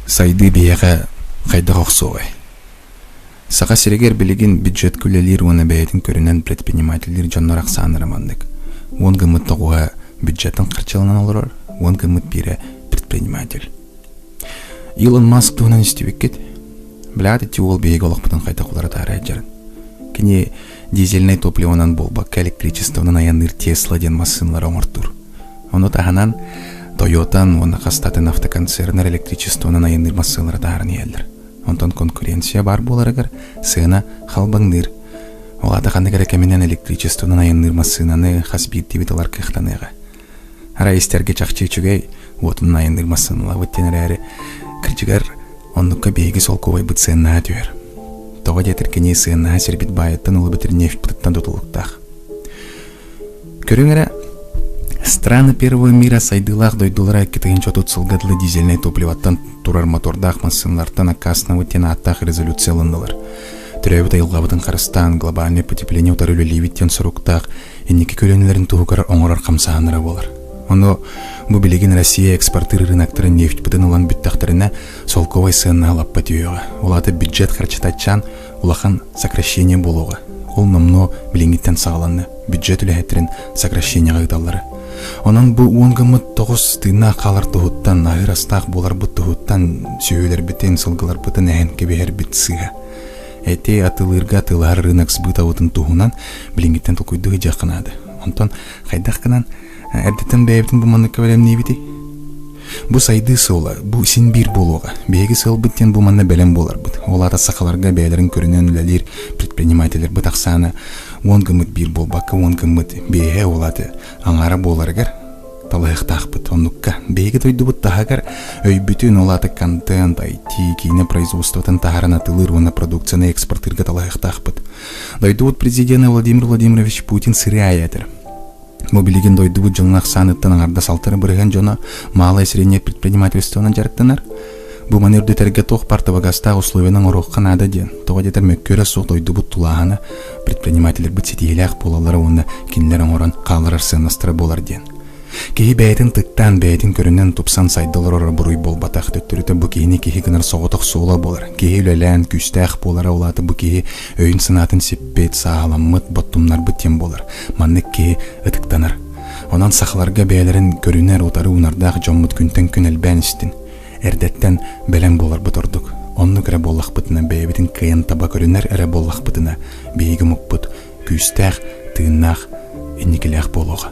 Сайдыы биһиэхэ хайдах охсуоҕай? Саха сиригэр билигин бюджетка үлэлиир уонна бэйэтин көрүнэн предпринимателлиир дьоннор ахсааннара маннык: уон гыммыт тоҕуһа бюджеттан харчыланан олорор, уон гыммыт биирэ предприниматель. Илон Маск туһунан истибиккит? Блядь, ити уол биһиги олохпутун хайдах уларытаары сылдьарын. Кини дизельнай топливонан буолбакка электричествонан айанныыр Тесла диэн массыыналары оҥортуур. Ону таһынан Toyota уонна хастатын автоконцернар электричествонан айанныыр массыыналары таһааран иһэллэр. Онтон конкуренция баар буоларыгар сыана халбаҥныыр. Ол аата ханнык эрэ кэминэн электричествонан айанныыр массыынаны хас биирдиибит ылар кыахтаныаҕа. Арай истэргэ чахчы үчүгэй, уотунан айанныыр массыыналаабыт диэн эрээри, кырдьыгар, оннукка биһиги солкуобайбыт сыаннаһа түһэр. Тоҕо диэтэр кини сыаннаһа сирбит баайыттан ылыбыт нефтьпытыттан тутулуктаах. Көрүҥ эрэ, страны первого мира сайдыылаах дойдулара 2030 сылга дылы дизельнай топливоттан турар мотордаах массыыналартан аккаастанабыт диэн ааттаах резолюция ылыннылар. Төрөөбүт айылҕабытын харыстаан, глобальное потепление утары үлэлиибит диэн соруктаах инники көлүөнэлэрин туһугар оҥорор хамсааһыннара буолар. Ону бу билигин Россия экспортыыр рыноктарын нефтьпытын ылан бүттэхтэринэ, солковай сыаннаһа лаппа түһүөҕэ. Ол аата бюджет харчыта аччаан, улахан сокращение буолуоҕа. Ол номнуо билиҥҥиттэн саҕаланна. Бюджет үлэһиттэрин сокращениеҕа ыыталлара. Онон бу уон гыммыт тоҕус тыыннаах хаалар туһуттан, аһыыр астаах буоларбыт туһуттан сүөһүлэрбитин, сылгыларбытын эһэн кэбиһэрбит сыыһа. Эти атыылыырга атыылаһар рынок сбытабытын туһунан билиҥҥиттэн толкуйдуу сылдьыахха наада. Онтон хайдах гынан эрдэттэн бэйэбитин бу манныкка бэлэмниибитий? Бу сайдыы суола, бу син биир буолуоҕа. Биһиги сыалбыт диэн бу манна бэлэм буоларбыт. Ол аата сахаларга бэйэлэрин көрүнэн үлэлиир предпринимателлэрбит ахсаана уон гыммыт биир буолбакка, уон гыммыт биэһэ ол аата аҥаара буоларыгар талыһыахтаахпыт. Оннукка биһиги дойдубут таһыгар өйбүтүн, ол аата контент, IT, киинэ производствотын таһааран атыылыыр уонна продукцияны экспортыырга талаһыахтаахпыт. Дойдубут президенэ Владимир Владимирович Путин сырыы аайы этэр. Бу билигин дойдубут дьонун ахсааныттан аҥардас 6 бырыһыан дьоно малое и среднее предпринимательствонан дьарыктанар. Бу маны үрдэтэргэ туох баар табыгастаах условияны оҥоруохха наада диэн. Тоҕо диэтэр мөккүөрэ суох дойдубут тулааһына предпринимателлэрбит ситиһиилээх буолаллара уонна кинилэр оҥорон хаалларар сыаннастара буолар диэн. Киһи бэйэтин тыктаан, бэйэтин көрүнэн тупсан сайда олороро буруй буолбатах. Төттөрүтэ бу киһини киһи гынар соҕотох суола буолар. Киһи үлэлээн, күүстээх буолара ол аата бу киһи өйүн-санаатын сиппит, сааһыламмыт, боттумнарбыт диэн буолар. Маннык киһи ытыктанар. Онон сахаларга бэйэлэрин көрүнэр, утары уунардаах дьоммут күнтэн күн элбээн истин. Эрдэттэн бэлэм буоларбыт ордук. Оннук эрэ буоллахпытына, бэйэбитин кыайан таба көрүнэр эрэ буоллахпытына, биһиги омукпут күүстээх, тыыннаах, инникилээх буолуоҕа.